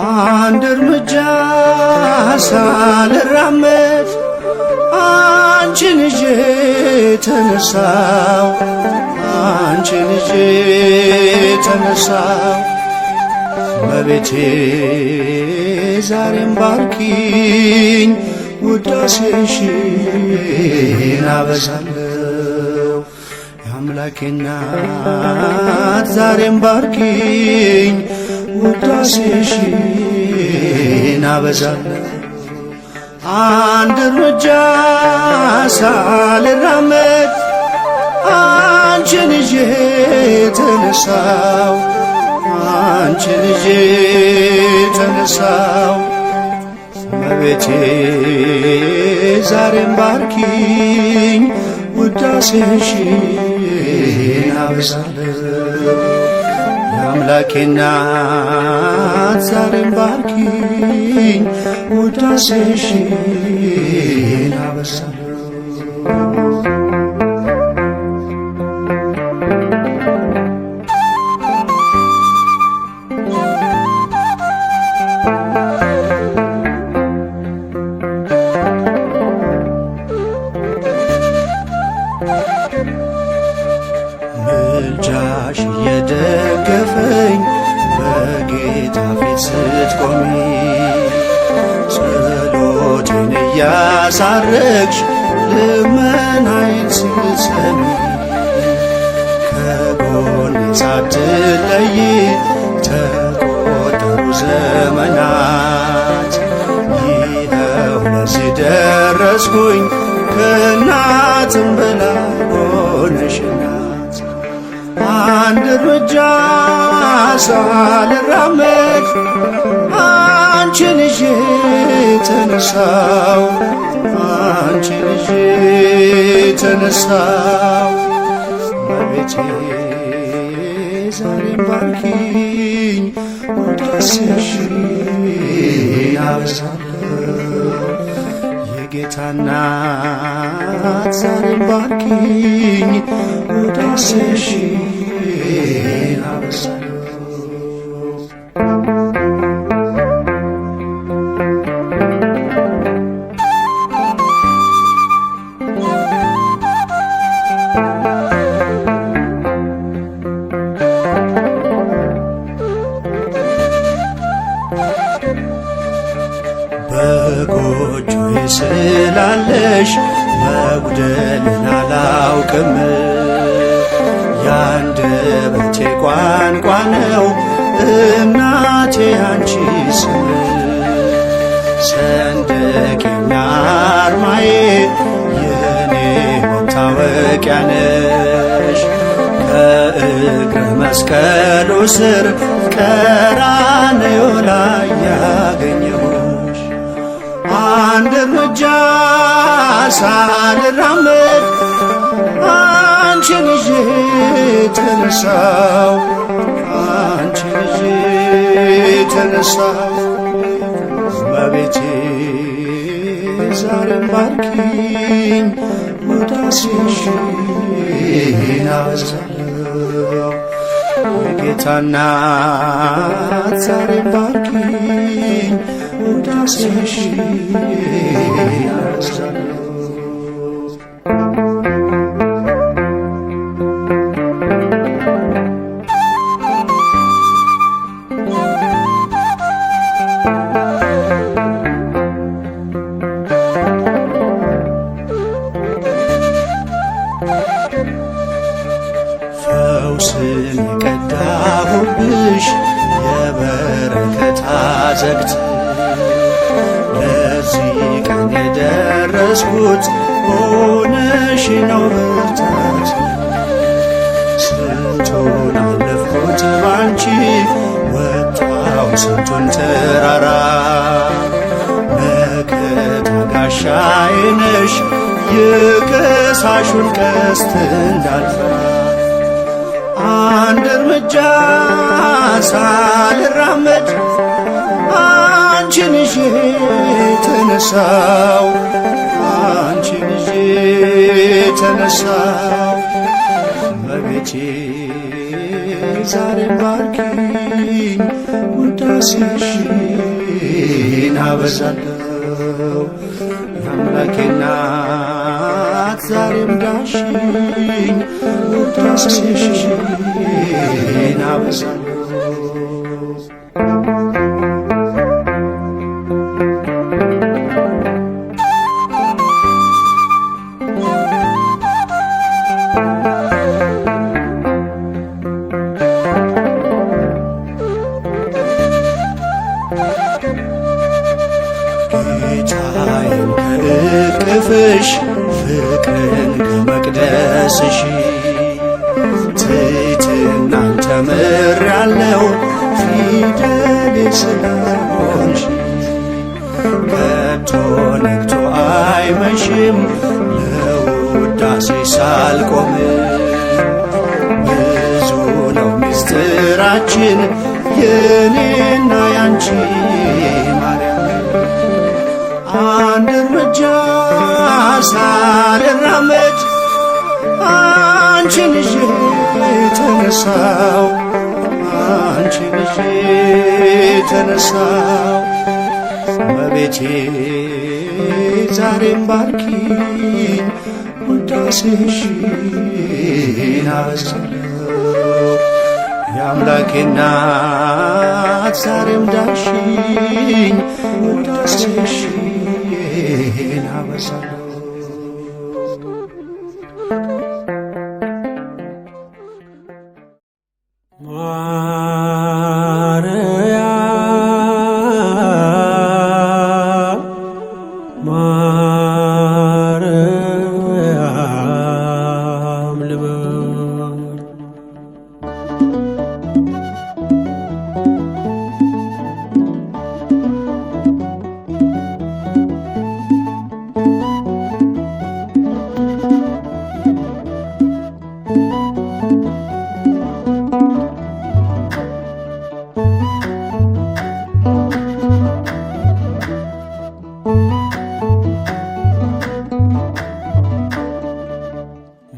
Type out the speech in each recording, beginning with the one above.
አንድ እርምጃ ሳልራመድ አንቺን ይዤ ተነሳው፣ አንቺን ይዤ ተነሳው። እመቤቴ ዛሬም ባርኪኝ፣ ውዳሴሽን አበዛለሁ። የአምላኬ እናት ዛሬም ባርኪኝ፣ ውዳሴሽን አበዛለሁ። አንድ እርምጃ ሳልራመድ አንቺን ይዤ ተነሳው፣ አንቺን ይዤ ተነሳው። እመቤቴ ዛሬም ባርኪኝ፣ ውዳሴሽን አበዛለሁ። የአምላኬ እናት ዛሬም ባርኪኝ፣ ውዳሴሽን አበዛለሁ። ምልጃሽ እየደገፈኝ በጌታ ፊት ስትቆሚ፣ ጸሎቴን እያሳረግሽ ልመናዬን ስትሰሚ፣ ከጎኔ ሳትለይ ተቆጠሩ ዘመናት። ይኸው ለዚህ ደረስኩኝ፣ ከእናትም በላይ ሆነሽ እናት። አንድ እርምጃ ሳልራመድ አንቺን ይዤ ተነሳው፣ አንቺን ይዤ ተነሳው። እመቤቴ ዛሬም ባርኪኝ፣ ውዳሴሽን አበዛለሁ። የጌታ እናት ዛሬም ባርኪኝ፣ ውዳሴሽን አበዛለሁ። በጎጆዬ ስላለሽ መጉደልን አላውቅም። የአንደበቴ ቋንቋ ነው እናቴ አንቺ ስም። ሰንደቄና አርማዬ የኔ መታወቂያ ነሽ። ከእግረ መስቀሉ ስር ቀራንዮ ላይ ያገኘሁሽ። አንድ እርምጃ ሳልራመድ አንቺን ይዤ ተነሳው፣ አንቺን ይዤ ተነሳው። እመቤቴ ዛሬም ባርኪኝ፣ ውዳሴሽን አበዛለሁ። የጌታ እናት ዛሬም ባርኪኝ፣ ውዳሴሽን አበዛለሁ። ፈውስን የቀዳሁብሽ የበረከት አዘግት፣ ለዚህ ቀን የደረስኩት ሆነሽ ነው ብርታት። ስንቱን ተራራ መከታ ጋሻዬ ነሽ የከሳሹን ቀስት እንዳልፈራ አንድ እርምጃ ሳልራመድ አንቺን ይዤ ተነሳው አንቺን ይዤ ተነሳው እመቤቴ ዛሬም ባርኪኝ ውዳሴሽን አበዛለሁ የአምላኬ እናት ዛሬም ዳሽኝ ውዳሴሽን አበዛለሁ። ጌታዬን ከእቅፍሽ ፍቅርን ከመቅደስሽ ትሕትናን ተምሬአለሁ ፊደሌ ስለሆንሽ ከቶ ነግቶ አይመሽም ለውዳሴ ሳልቆም ብዙ ነው ምስጢራችን የኔና ያንቺ ማርያም አንድ እርምጃ ሳልራመድ አንቺን ይዤ ተነሳው አንቺን ይዤ ተነሳው እመቤቴ ዛሬም ባርኪኝ ውዳሴሽን አበዛለሁ የአምላኬ እናት ዛሬም ዳሽኝ ውዳሴሽን አበዛለሁ። ማርያም ማርያም ልበል።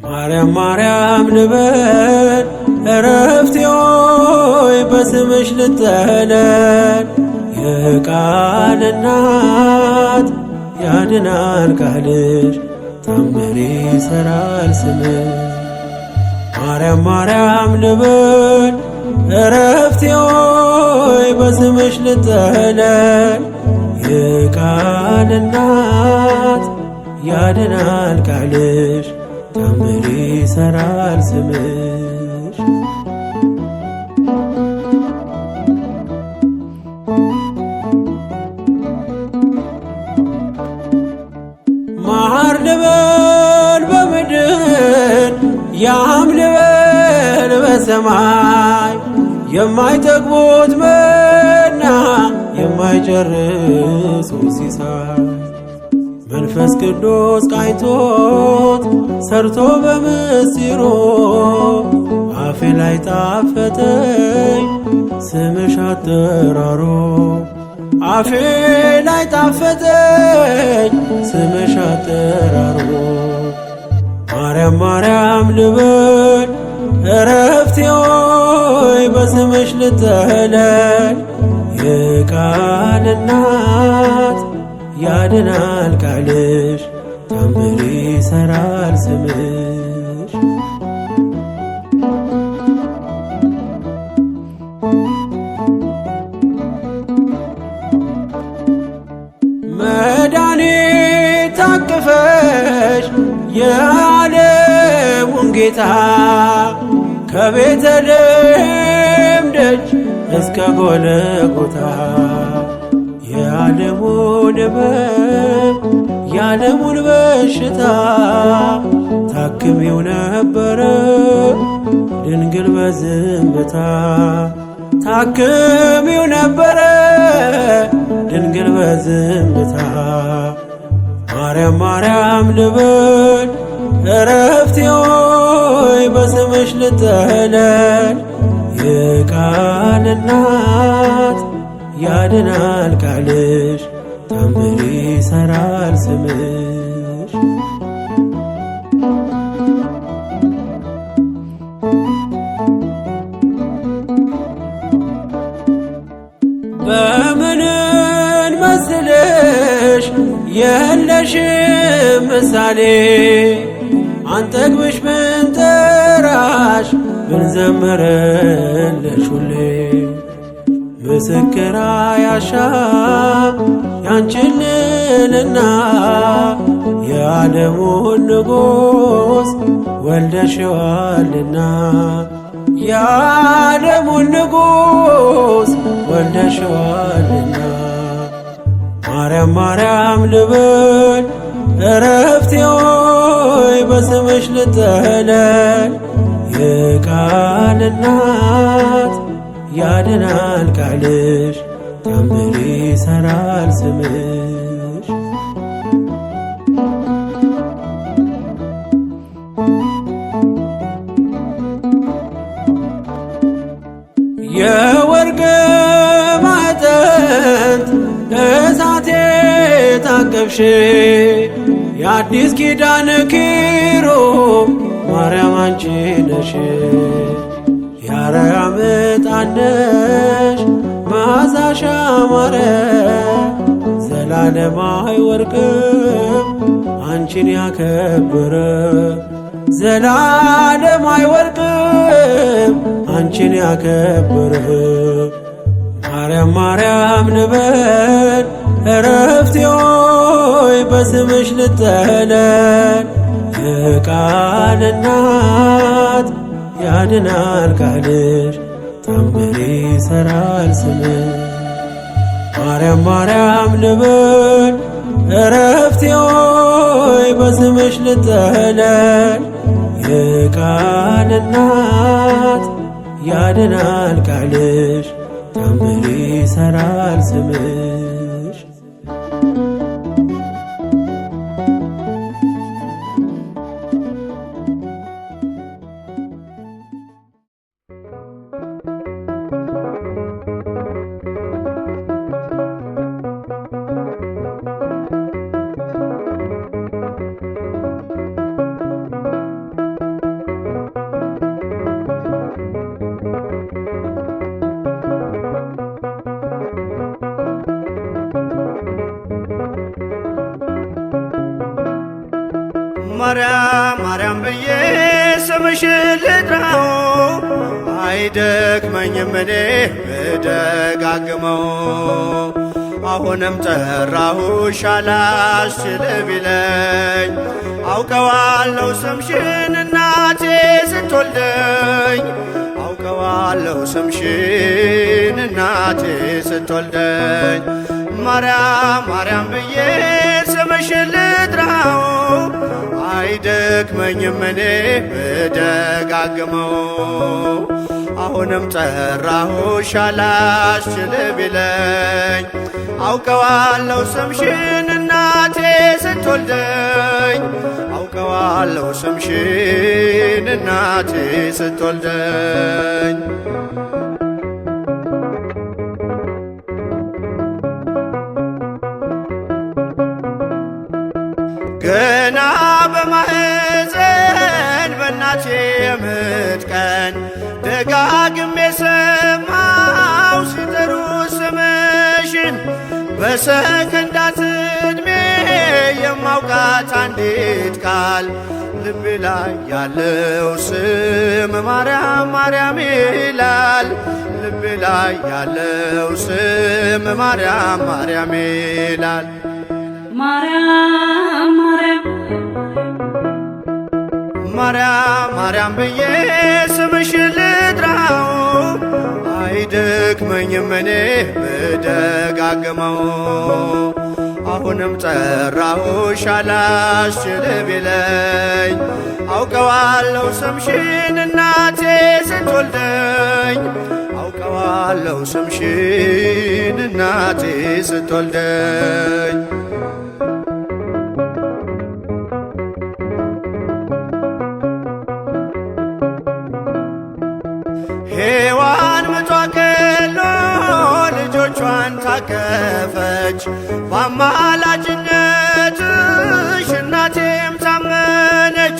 ማርያም ማርያም ልበል እረፍቴ ሆይ በስምሽ ልጠለል። የቃል እናት ያድናል ቃልሽ ታምር ይሠራል ስምሽ። ማርያም ማርያም ልበል እረፍቴ ሆይ በስምሽ ልጠለል። የቃል እናት ያድናል ቃልሽ ታምር ይሠራል ስምሽ። ማር ልበል በምድር ያም ልበል በሰማይ የማይጠግቡት መና የማይጨርሱ ሲሳይ መንፈስ ቅዱስ ቃኝቶት ሰርቶ በምስጢሩ አፌ ላይ ጣፈጠኝ ስምሽ አጠራሩ አፌ ላይ ጣፈጠኝ ስምሽ አጠራሩ። ማርያም ማርያም ልበል እረፍቴ ሆይ በስምሽ ልጠለል። የቃል እናት ያድናል ቃልሽ ታምር ይሠራል ስምሽ። መድኃኒት ታቅፈሽ የዓለሙን ጌታ ከቤተልሔም ደጅ እስከ ጎልጎታ የዓለሙን ሕመም የዓለሙን በሽታ ታክሚው ነበረ ድንግል በዝምታ ታክሚው ነበረ ድንግል በዝምታ። ማርያም ማርያም ልበል እረፍቴ ሆይ በስምሽ ልጠለል። የቃል እናት ያድናል ቃልሽ ታምር ይሠራል ስምሽ። በምንን መስልሽ የለሽም ምሳሌ፣ አንጠግብሽ ብንጠራሽ ብንዘምርልሽ ሁሌ። ምስክር አያሻም ያንቺን ልዕልና፣ የዓለሙን ንጉሥ ወልደሽዋልና፣ የዓለሙን ንጉሥ ወልደሽዋልና። ማርያም ማርያም ልበል እረፍቴ ሆይ በስምሽ ልጠለል። የቃል እናት ያድናል ቃልሽ ታምር ይሠራል ስምሽ። የወርቅ ማዕጠንት እሳቴ ታቀብሽ፣ የአዲስ ኪዳን ኪሩብ ማርያም አንቺ ነሽ። የአርያም ዕጣን ነሽ መዓዛሽ ያማረ፣ ዘላለም አይወርቅም አንቺን ያከበረ፣ ዘላለም አይወርቅም አንቺን ያከበረ። ማርያም ማርያም ልበል እረፍቴ ሆይ በስምሽ ልጠለል። የቃል እናት ያድናል ቃልሽ ታምር ይሠራል ስምሽ። ማርያም ማርያም ልበል እረፍቴ ሆይ በስምሽ ልጠለል። የቃል እናት ያድናል ቃልሽ ታምር ይሠራል ስምሽ። ማርያም ማርያም ብዬ ስምሽን ልጥራው አይደክመኝም እኔ ብደጋግመው። አሁንም ጠራሁሽ አላስችል ቢለኝ አውቀዋለሁ ስምሽን እናቴ ስትወልደኝ፣ አውቀዋለሁ ስምሽን እናቴ ስትወልደኝ። ማርያም ማርያም ብዬ ስምሽን ልጥራው አይደክመኝም እኔ ብደጋግመው። አሁንም ጠራሁሽ አላስችል ቢለኝ አውቀዋለሁ ስምሽን እናቴ ስትወልደኝ፣ አውቀዋለሁ ስምሽን እናቴ ስትወልደኝ። ገና በማህፀን በእናቴ የምጥ ቀን ደጋግሜ ሰማው ሲጠሩ ስምሽን፣ በሰከንዳት ዕድሜ የማውቃት አንዲት ቃል ልቤ ላይ ያለው ስም ማርያም ማርያም ይላል። ልቤ ላይ ያለው ስም ማርያም ማርያም ይላል። ማርያም ማርያም ማርያም ማርያም ብዬ ስምሽን ልጥራው አይደክመኝም እኔ ብደጋግመው። አሁንም ጠራሁሽ አላስችል ቢለኝ አውቀዋለሁ ስምሽን እናቴ ስትወልደኝ፣ አውቀዋለሁ ስምሽን እናቴ ስትወልደኝ። ሔዋን ምጧ ቀሎ ልጆቿን ታቀፈች፣ በአማላጅነትሽ እናቴም ታመነች።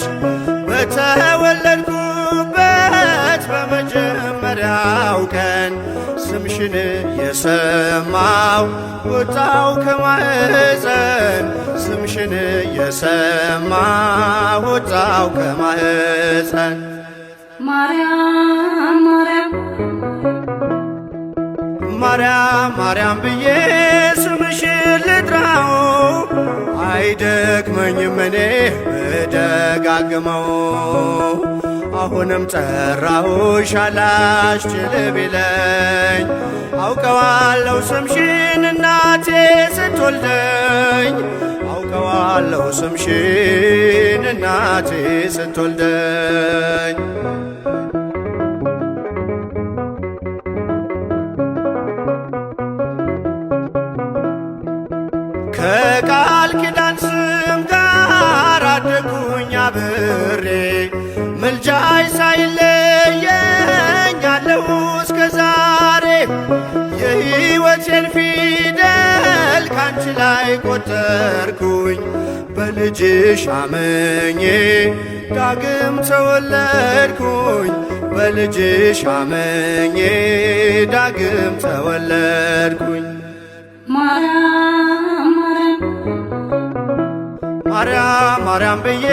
በተወለድኩበት በመጀመሪያው ቀን ስምሽን የሰማው ወጣው ከማህፀን፣ ስምሽን የሰማው ወጣው ከማህፀን። ማርያም ማርያም ማርያም ማርያም ብዬ ስምሽን ልጥራው፣ አይደክመኝም እኔ ብደጋግመው። አሁንም ጠራሁሽ አላስችል ቢለኝ፣ አውቀዋለሁ ስምሽን እናቴ ስትወልደኝ። አውቀዋለሁ ስምሽን እናቴ ስትወልደኝ። ከቃል ኪዳን ስም ጋር አደጉኝ አብሬ፣ ምልጃይ ሳይለየኝ አለሁ እስከ ዛሬ። የሕይወቴን ፊደል ካንቺ ላይ ቆጠርኩኝ፣ በልጅሽ አመኜ ዳግም ተወለድኩኝ። በልጅሽ አመኜ ዳግም ተወለድኩኝ። ማርያም ማርያም ማርያም ማርያም ብዬ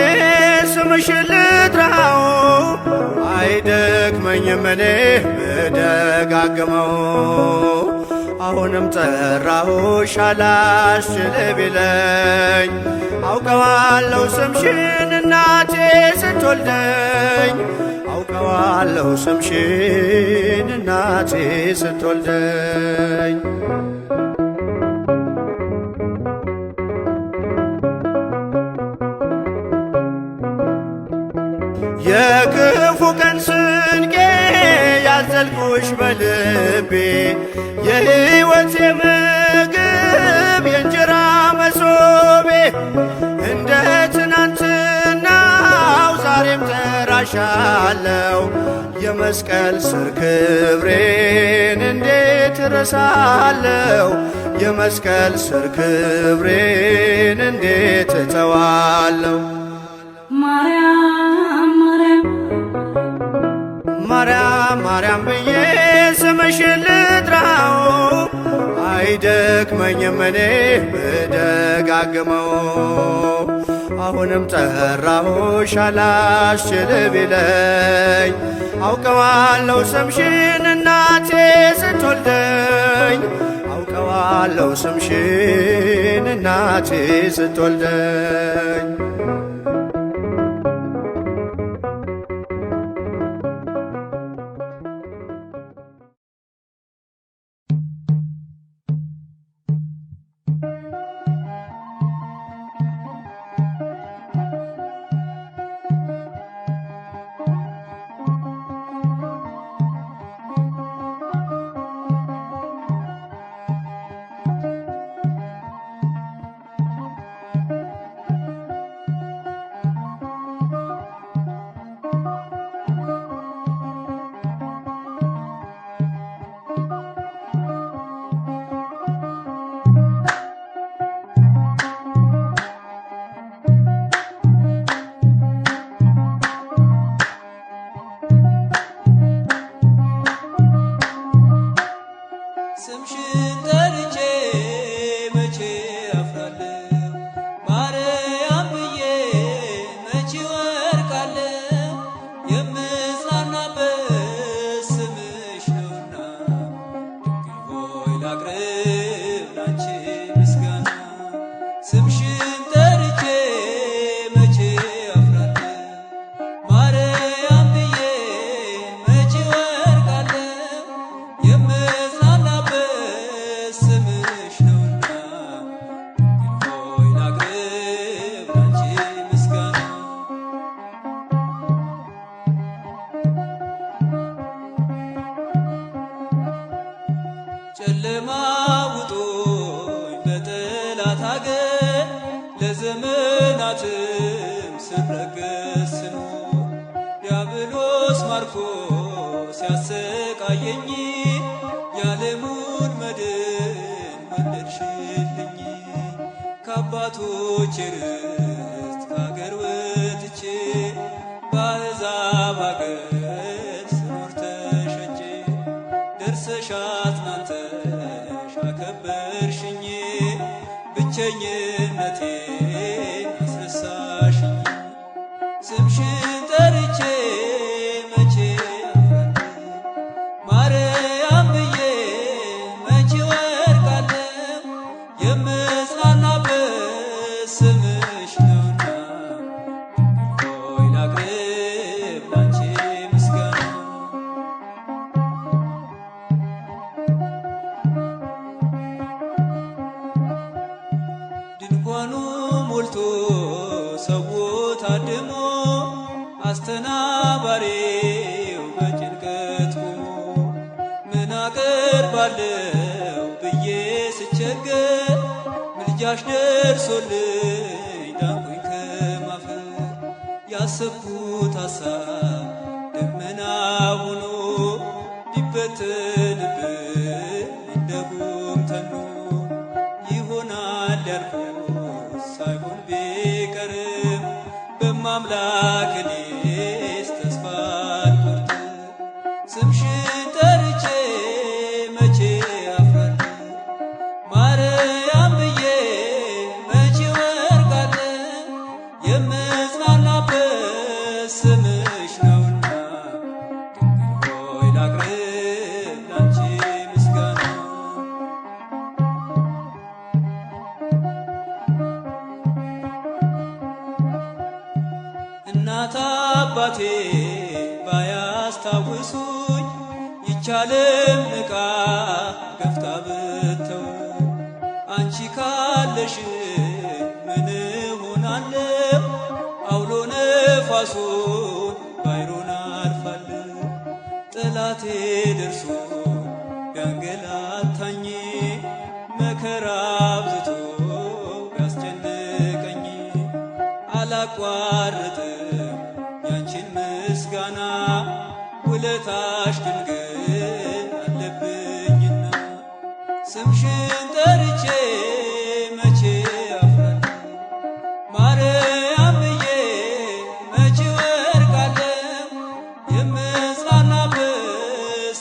ስምሽን ልጥራው፣ አይደክመኝም እኔ ብደጋግመው። አሁንም ጠራሁሽ አላስችል ቢለኝ፣ አውቀዋለሁ ስምሽን እናቴ ስትወልደኝ። አውቀዋለሁ ስምሽን እናቴ ስትወልደኝ። የክፉ ቀን ስንቄ ያዘልኩሽ በልቤ፣ የሕይወቴ ምግብ የእንጀራ መሶቤ። እንደ ትናንትናው ዛሬም ጠራሻለው፣ የመስቀል ስር ክብሬን እንዴት እረሳለሁ? የመስቀል ስር ክብሬን እንዴት እተዋለሁ? ማርያም ማርያም ማርያም ማርያም ብዬ ስምሽን ልጥራው፣ አይደክመኝም እኔ ብደጋግመው። አሁንም ጠራሁሽ አላስችል ቢለኝ፣ አውቀዋለሁ ስምሽን እናቴ ስትወልደኝ። አውቀዋለሁ ስምሽን እናቴ ስትወልደኝ። ስምሽን ጠርቼ መቼ አፍራለሁ? ማርያም ብዬ መቼ ወርቃለሁ? የምጽናናበት ስምሽ ነውና ድንግል ሆይ ላቅርብ ላንቺ ምስጋና። ስምሽን ጠርቼ መቼ አፍራለሁ? ማርያም ብዬ መቼ ወርቃለሁ? የምጽናናበት ስምሽ ነውና ድንግል ሆይ ላቅርብ ላንቺ ምስጋና። ዘመናትም ስረገዝ ስኖር ዲያብሎስ ማርኮ ሲያሰቃየኝ የዓለሙን መድን ወለድሽልኝ። ከአባቶቼ ርስት ከአገር ወጥቼ በአሕዛብ አገር ስኖር ተሸጬ ደርሰሽ አጽናንተሽ አከበርሽኝ ብቸኝነቴን አስረሳሽኝ። ስምሽን ጠርቼ መቼ አፍራለሁ ማርያም ብዬ መቼ ወድቃለሁ የምጽናናበት ስምሽ ነውና ድንግል ሆይ ላቅርብ ላንቺ ምስጋና። ድንኳኑ ሞልቶ ሰው ታድሞ አስተናባሪው በጭንቀት ቆሞ ምን አቀርባለሁ ብዬ ስቸገር ምልጃሽ ደርሶልኝ ዳንኩኝ ከማፈር። ያሰብኩት ሐሳብ ደመና ሆኖ ሊበተንብኝ እንደ ጉም ተኖ ይሆናል ያልኩት ሳይሆን ቢቀርም በማምላክ እኔስ ተስፋ አልቆርጥም። ስምሽን ጠርቼ መቼ አፍራለሁ ማርያም ብዬ መቼ ወድቃለሁ የምጽናናበት ስምሽ ነውና ድንግል ሆይ ላቅርብ ላንቺ ምስጋና። እናት አባቴ ባያስታውሱኝ ይቻለም ንቃ ገፍታ ብተው አንቺ ካለሽ ምን እሆናለሁ አውሎ ነፋሱን ባይሮን አልፋለሁ። ጠላቴ ደርሶ ቢያንገላታኝ መከራ አብዝቶ ቢያስጨንቀኝ አላቋርጥም ያንቺን ምስጋና ውለታሽ ድንግል አለብኝና። ስምሽን ጠርቼ መቼ አፍራለሁ ማርያም ብዬ መቼ ወድቃለሁ የምጽናናበት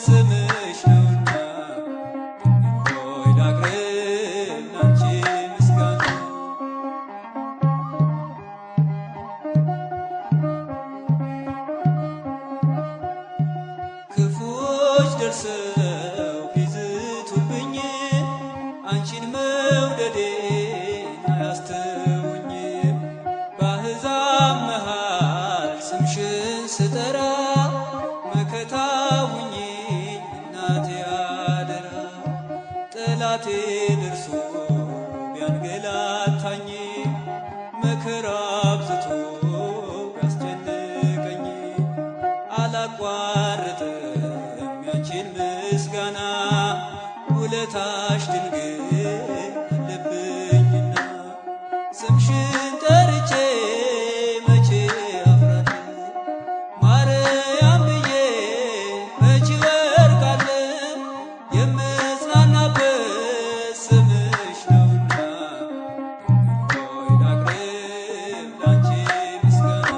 ስምሽ ነውና ድንግል ሆይ ላቅርብ ላንቺ ምስጋና። ክፉዎች ደርሰው ቢዝቱብኝ አንቺን መውደዴን አያስተውኝም። በአሕዛብ መሃል ስምሽን ስጠራ መከታ ሁኚኝ እናቴ አደራ። ጠላቴ ደርሶ ቢያንገላታኝ መከራ አብዝቶ ቢያስጨንቀኝ አላቋርጥም ያንቺን ምስጋና ውለታሽ ድንግል አለብኝና። ስምሽን ጠርቼ መቼ አፍራለሁ ማርያም ብዬ መቼ ወድቃለሁ የምጽናናበት ስምሽ ነውና ድንግል ሆይ ላቅርብ ላንቺ ምስጋና።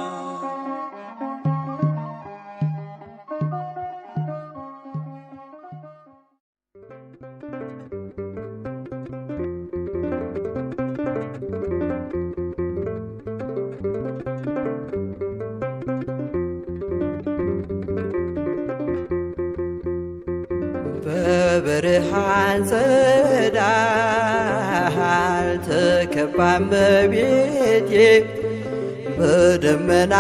በብርሃን ጸዳል ተከባ እመቤቴ በደመና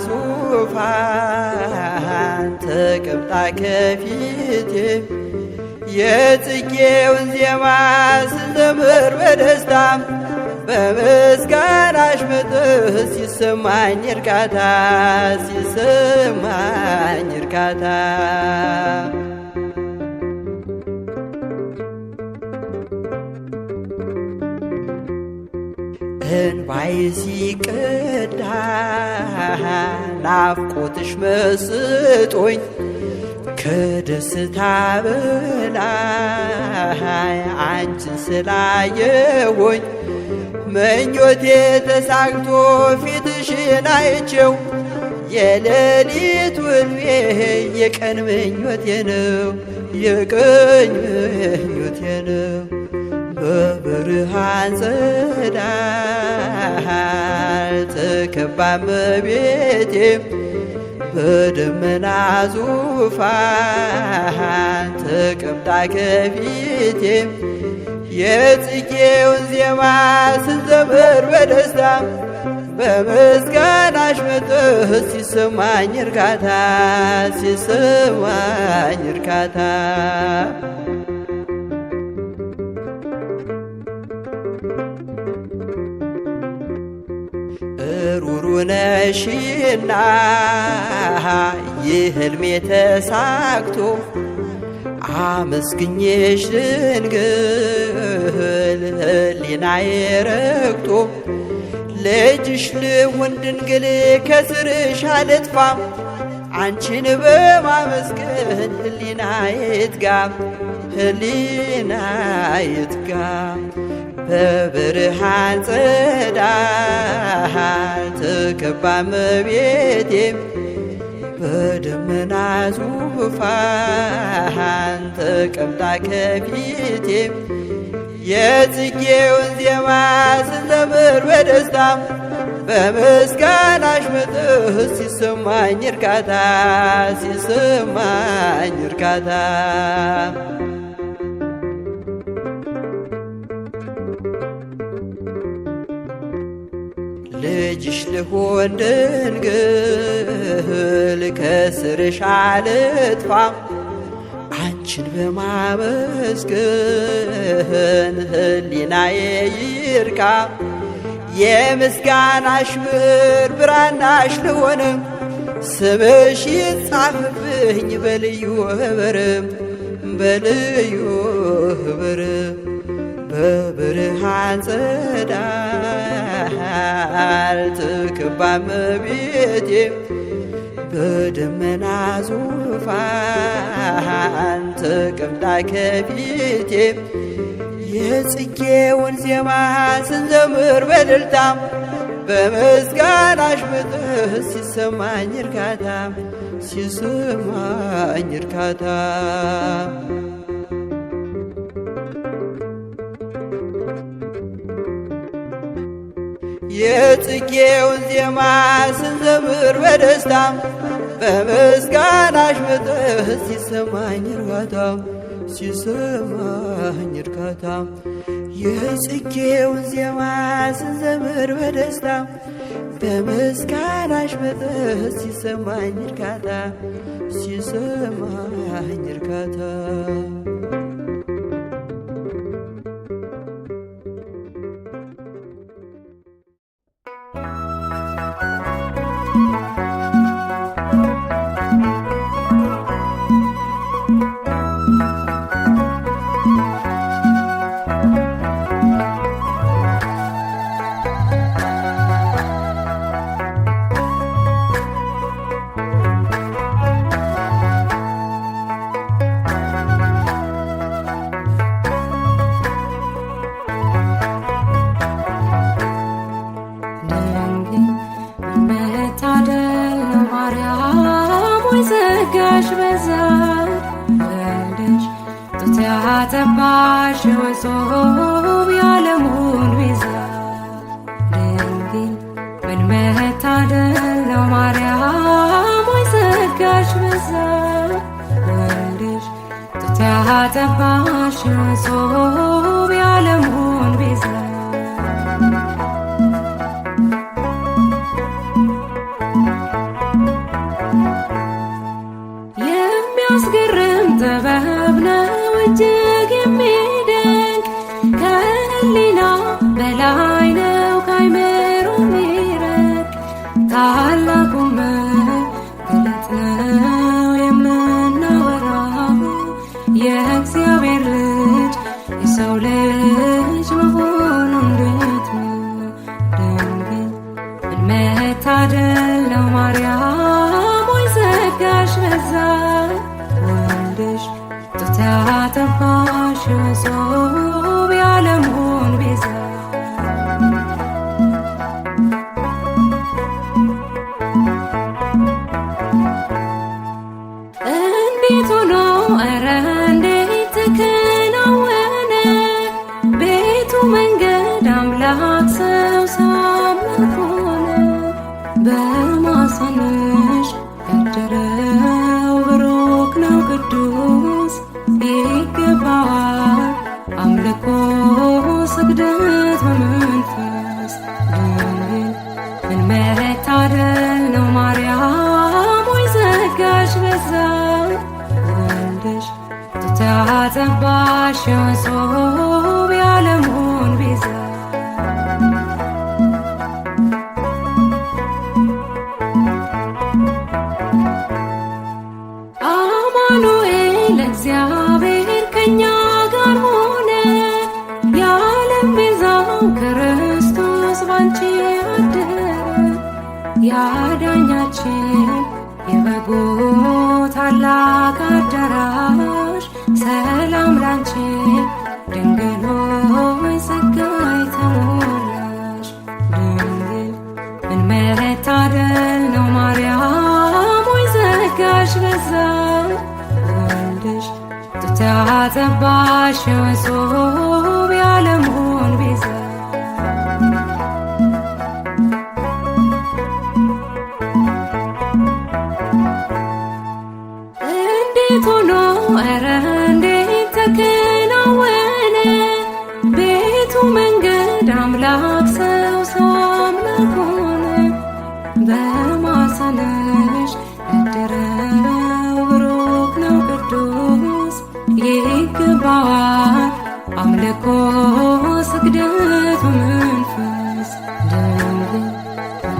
ዙፋን ተቀምጣ ከፊቴ የጽጌውን ዜማ ስዘምር በደስታ በምስጋናሽ ምጥህ ሲሰማኝ እርካታ ሲሰማኝ እርካታ። እንባዬ ሲቀዳ ናፍቆትሽ መስጦኝ ከደስታ በላይ አንቺን ስላየሁኝ ምኞቴ ተሳክቶ ፊትሽን አይቼው የሌሊት ሕልሜ የቀን ምኞቴ ነው የቀን ምኞቴ ነው። በብርሃን ጸዳል ተከባ እመቤቴ በደመና ዙፋን ተቀምጣ ከፊቴ የጽጌውን ዜማ ስንዘምር በደስታ በምስጋናሽ መጥህ ሲሰማኝ እርካታ ሲሰማኝ እርካታ። ሩሩ ነሽና ይህ ሕልሜ ተሳክቶ አመስግኜሽ ድንግል ሕሊናዬ ረክቶ ልጅሽ ልሁን ድንግል ከስርሽ አልጥፋ አንቺን በማመስገን ሕሊናዬ ይትጋ ሕሊናዬ ይትጋ። በብርሃን ጸዳል ተከባ እመቤቴ በደመና ዙፋን ተቀምጣ ከፊቴ የጽጌውን ዜማ ስንዘምር በደስታ በምስጋናሽ መጥህ ሲሰማኝ እርካታ ሲሰማኝ እርካታ። ልጅሽ ልሁን ድንግል ከስርሽ አልጥፋ አንቺን በማመስገን ሕሊናዬ ይርካ የምስጋናሽ ብር ብራናሽ ልሆን ስምሽ ይጻፍብኝ በልዩ ህብር በልዩ ህብር። በብርሃን ጸዳል ተከባ እመቤቴ በደመና ዙፋን ተቀምጣ ከፊቴ የጽጌውን ዜማ ስንዘምር በእልልታ በምስጋናሽ መጥህ ሲሰማኝ እርካታ ሲሰማኝ እርካታ። የጽጌውን ዜማ ስንዘምር በደስታ በምስጋናሽ መጥህ ሲሰማኝ እርካታ ሲሰማኝ እርካታ። የጽጌውን ዜማ ስንዘምር በደስታ በምስጋናሽ መጥህ ሲሰማኝ እርካታ ሲሰማኝ እርካታ። ድንግል መታደል ነው ማርያም ሆይ ጸጋሽ በዛ ወልደሽ ጡት ያጠባሽ ወጾም የዓለሙን ቤዛ። ድንግል ምን መታደል ነው ማርያም ሆይ ጸጋሽ በዛ ወልደሽ ጡት ያጠባሽ ወጾም የዓለሙን ቤዛ። የሚያስገርም ጥበብ ነው እጅግ የሚደንቅ ከሕሊና በላይ ነው ከአእምሮ የሚረቅ ታላቁ መገለጥ ነው የምናወራው የእግዚአብሔር ልጅ የሰው ያጠባሽ እጹብ የዓለሙን ቤዛ። አማኑኤል እግዚአብሔር ከኛ ጋር ሆነ፣ የዓለም ቤዛው ክርስቶስ ባንቺ አደረ። ያዳኛችን የበጉ ታላቅ አዳራሽ፣ ሰላም ላንቺ ድንግል ሆይ ጸጋ የተሞላሽ። ድንግል ምን መታደል ነው ማርያም ሆይ ጸጋሽ በዛ፣ ወልደሽ ጡት ያጠባሽ እጹብ የዓለሙን ቤዛ። እንዴት ሆኖ ኧረ እንዴት ተከናወነ? ቤቱ መንገድ አምላክ ሰው ሰው አምላክ ሆነ። በማኅፀንሽ ያደረው ብሩክ ነው ቅዱስ፣ ይገባዋል አምልኮ ስግደቱ መንፈስ። ድንግል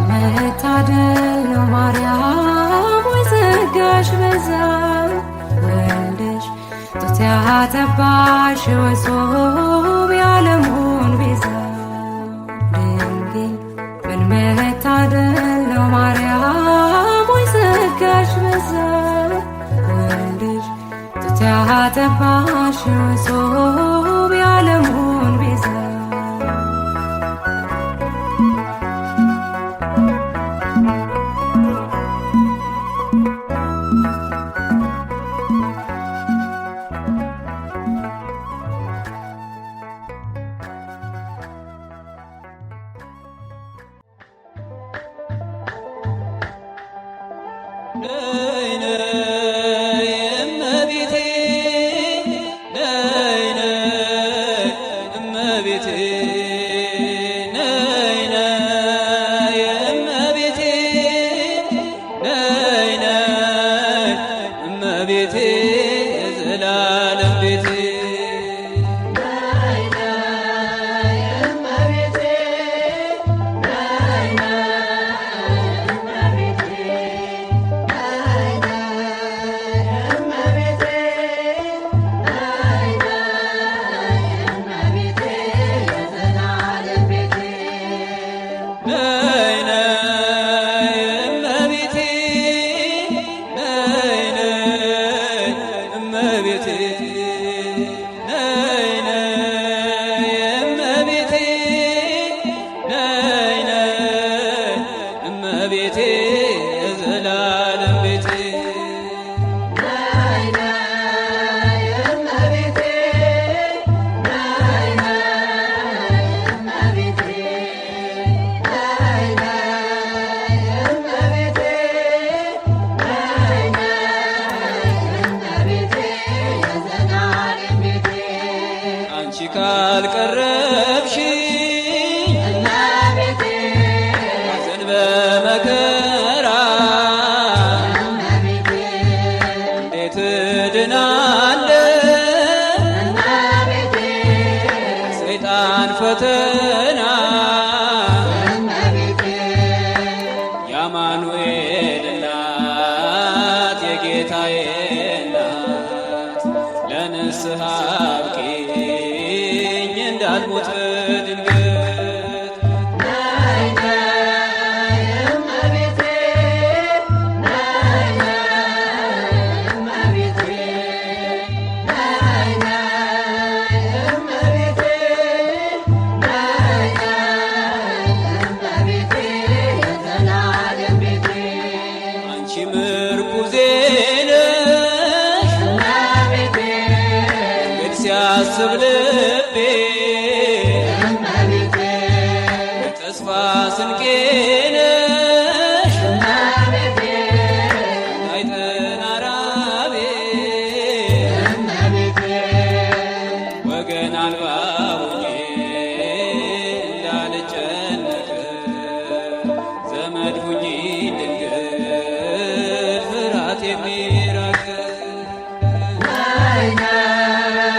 መታደል ነው ማርያም ሆይ ጸጋሽ በዛ፣ ወልደሽ ጡት ያጠባሽ እጹብ የዓለሙን ቤዛ። ድንግል ምን መታደል ነው ማርያም ሆይ ጸጋሽ በዛ፣ ወልደሽ ጡት ያጠባሽ እጹብ የዓለሙን ቤዛ። ነይ ነይ እመቤቴ፣ ነይ ነይ እመቤቴ፣ ነይ ነይ እመቤቴ፣ ነይ ነይ እመቤቴ የዘላለም ቤቴ። ነይ ነይ እመቤቴ፣ ነይ ነይ እመቤቴ፣ ነይ ነይ እመቤቴ፣ ነይ ነይ እመቤቴ የዘላለም ቤቴ። አንቺ ካልቀረብሽኝ ሐዘን በመከራ እንዴት እድናለሁ ሰይጣን ፈተና? የአማኑኤል እናት የጌታዬ እናት ለንስሐ አብቂኝ እንዳልሞት በድንገት። አንቺ ምርኩዜ ነሽ መንገድ ሲያስብ ልቤ፣ ተስፋ ስንቄ ነሽ እንዳይጠና ራቤ፣ ወገን አልባ ሆኜ እንዳልጨነቅ ዘመድ ሁኚ ድንግል ፍርሃት የሚራቅ። ነይ ነይ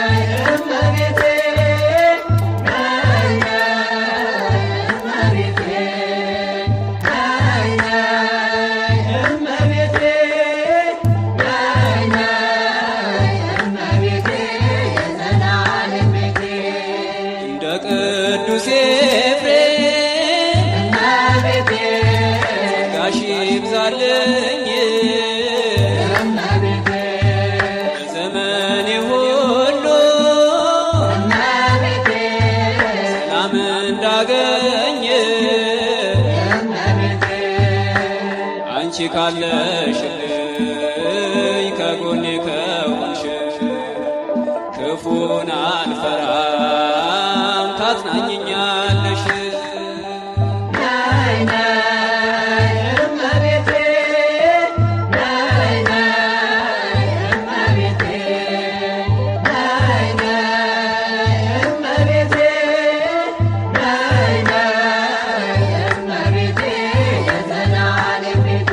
አለሽልኝ ከጎኔ ከሆንሽ ክፉን አልፈራም ታጽናኝኛለሽ። ናይ ናይ እመቤቴ ናይ ናይ እመቤቴ ናይ ናይ እመቤቴ ናይ ናይ እመቤቴ የዘላለም ቤቴ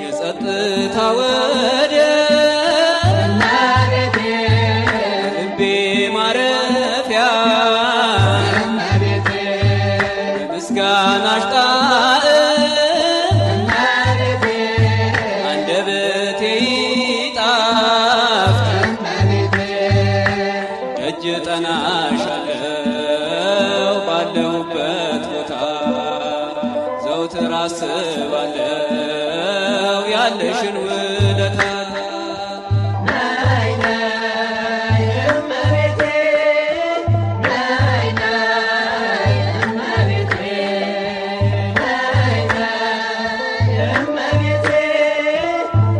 የጸጥታ ወደብ እመቤቴ ልቤ ማረፊያ እመቤቴ በምስጋናሽ ጣዕም እመቤቴ አንደበቴ ይጣፍጥ እመቤቴ ደጅ ጠናሻለው ባለሁበት ቦታ ዘውትር አስባለው ያለሽን ውለታ። ናይ ናይ እመቤቴ ናይ ናይ እመቤቴ ናይ ናይ እመቤቴ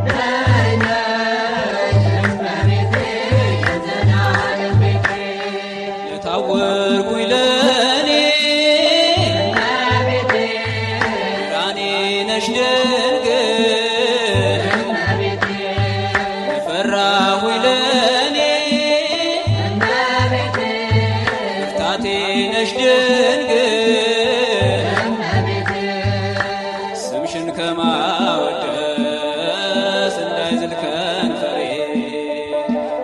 ናይ ናይ እመቤቴ የዘላለም ቤቴ የታወርኩኝ ለእኔ እመቤቴ ብርሃኔ ነሽ ድንግል እመቤቴ የፈራሁኝ ለእኔ እመቤቴ ብርታቴ ነሽ ድንግል እመቤቴ ስምሽን ከማወደስ እንዳይዝል ከንፈሬ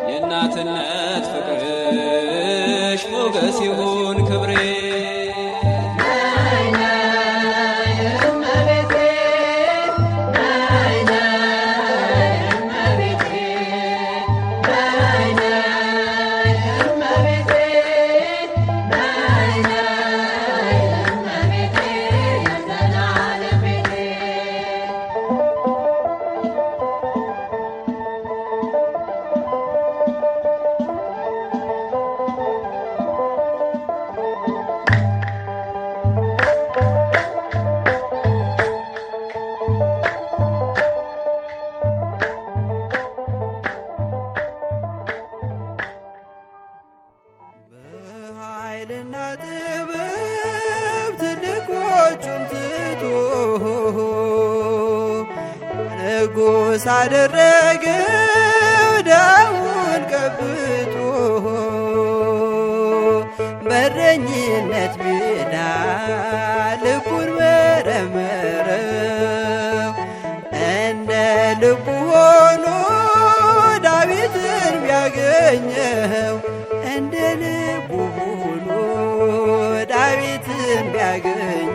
የእናትነት ፍቅርሽ ሞገስ ይሁን ክብሬ። ናይ ናይ እመቤቴ ናይ ናይ እመቤቴ ናይ ናይ እመቤቴ ናይ ናይ እመቤቴ የዘላለም ቤቴ በኃይልና ጥበብ ትልቆቹን ትቶ ንጉሥ አደረገው ደሙን ቀብቶ። በረኝነት ሜዳ ልቡን መረመረው እንደ ልቡ ሆኖ ዳዊትን ቢያገኘው እንደ ልቡ ሆኖ ዳዊትን ቢያገኘው።